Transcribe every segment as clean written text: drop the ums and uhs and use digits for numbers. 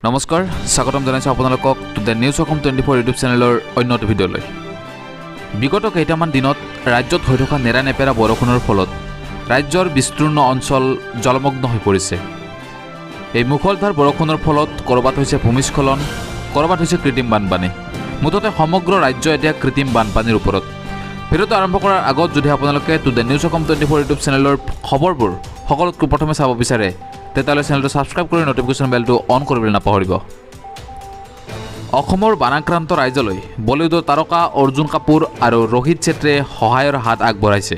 নমস্কাৰ, স্বাগতম জনাইছোঁ আপোনালোকক to the news Assam 24 YouTube চেনেলৰ অন্য এটা ভিডিঅ'লৈ। বিগত কেইটামান দিনত ৰাজ্যত হৈ থকা নেৰানেপেৰা বৰষুণৰ ফলত ৰাজ্যৰ বিস্তীৰ্ণ অঞ্চল জলমগ্ন হৈ পৰিছে। এই মুষলধাৰ বৰষুণৰ ফলত ক'ৰবাত হৈছে ভূমিস্খলন, ক'ৰবাত হৈছে কৃত্ৰিম বানপানী। মুঠতে সমগ্ৰ ৰাজ্য এতিয়া কৃত্ৰিম বানপানীৰ ওপৰত। ভিডিঅ'টো আৰম্ভ কৰাৰ আগত যদি আপোনালোকে to the news Assam 24 YouTube চেনেলৰ খবৰবোৰ সকলোতকৈ প্ৰথমে চাব বিচাৰে, তেতিয়াহ'লে চেনেলটো ছাবস্ক্ৰাইব কৰি ন'টিফিকেশ্যন বেলটো অন কৰিবলৈ নাপাহৰিব। অসমৰ বানাক্ৰান্ত ৰাইজলৈ বলিউডৰ তাৰকা অৰ্জুন কাপুৰ আৰু ৰোহিত ছেত্ৰীয়ে সহায়ৰ হাত আগবঢ়াইছে।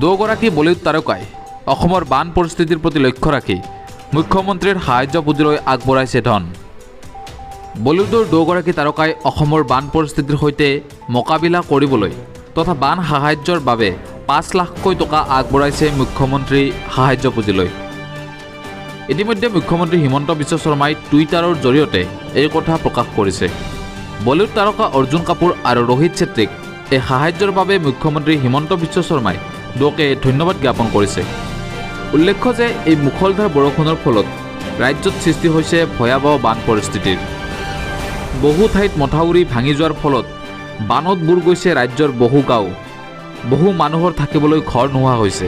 দুগৰাকী বলিউড তাৰকাই অসমৰ বান পৰিস্থিতিৰ প্ৰতি লক্ষ্য ৰাখি মুখ্যমন্ত্ৰীৰ সাহায্য পুঁজিলৈ আগবঢ়াইছে ধন। বলিউডৰ দুগৰাকী তাৰকাই অসমৰ বান পৰিস্থিতিৰ সৈতে মোকাবিলা কৰিবলৈ তথা বান সাহায্যৰ বাবে 5 লাখকৈ টকা আগবঢ়াইছে মুখ্যমন্ত্ৰী সাহায্য পুঁজিলৈ। ইতিমধ্যে মুখ্যমন্ত্ৰী হিমন্ত বিশ্ব শৰ্মাই টুইটাৰৰ জৰিয়তে এই কথা প্ৰকাশ কৰিছে। বলিউড তাৰকা অৰ্জুন কাপুৰ আৰু ৰোহিত ছেত্ৰীক এই সাহায্যৰ বাবে মুখ্যমন্ত্ৰী হিমন্ত বিশ্ব শৰ্মাই দুয়োকে ধন্যবাদ জ্ঞাপন কৰিছে। উল্লেখ্য যে এই মুষলধাৰ বৰষুণৰ ফলত ৰাজ্যত সৃষ্টি হৈছে ভয়াৱহ বান পৰিস্থিতিৰ। বহু ঠাইত মথাউৰি ভাঙি যোৱাৰ ফলত বানত বুৰ গৈছে ৰাজ্যৰ বহু গাঁও। বহু মানুহৰ থাকিবলৈ ঘৰ নোহোৱা হৈছে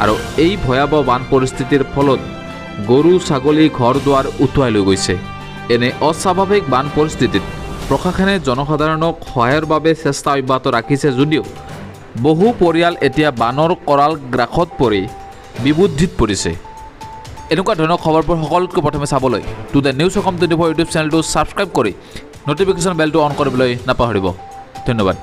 আৰু এই ভয়াৱহ বান পৰিস্থিতিৰ ফলত গৰু, ছাগলী, ঘৰ দুৱাৰ উটুৱাই লৈ গৈছে। এনে অস্বাভাৱিক বান পৰিস্থিতিত প্ৰশাসনে জনসাধাৰণক সহায়ৰ বাবে চেষ্টা অব্যাহত ৰাখিছে যদিও বহু পৰিয়াল এতিয়া বানৰ কৰাল গ্ৰাসত পৰি বিবুদ্ধিত পৰিছে। এনেকুৱা ধৰণৰ খবৰবোৰ সকলোতকৈ প্ৰথমে চাবলৈ to the news Assam 24 YouTube চেনেলটো ছাবস্ক্ৰাইব কৰি ন'টিফিকেশ্যন বেলটো অন কৰিবলৈ নাপাহৰিব। ধন্যবাদ।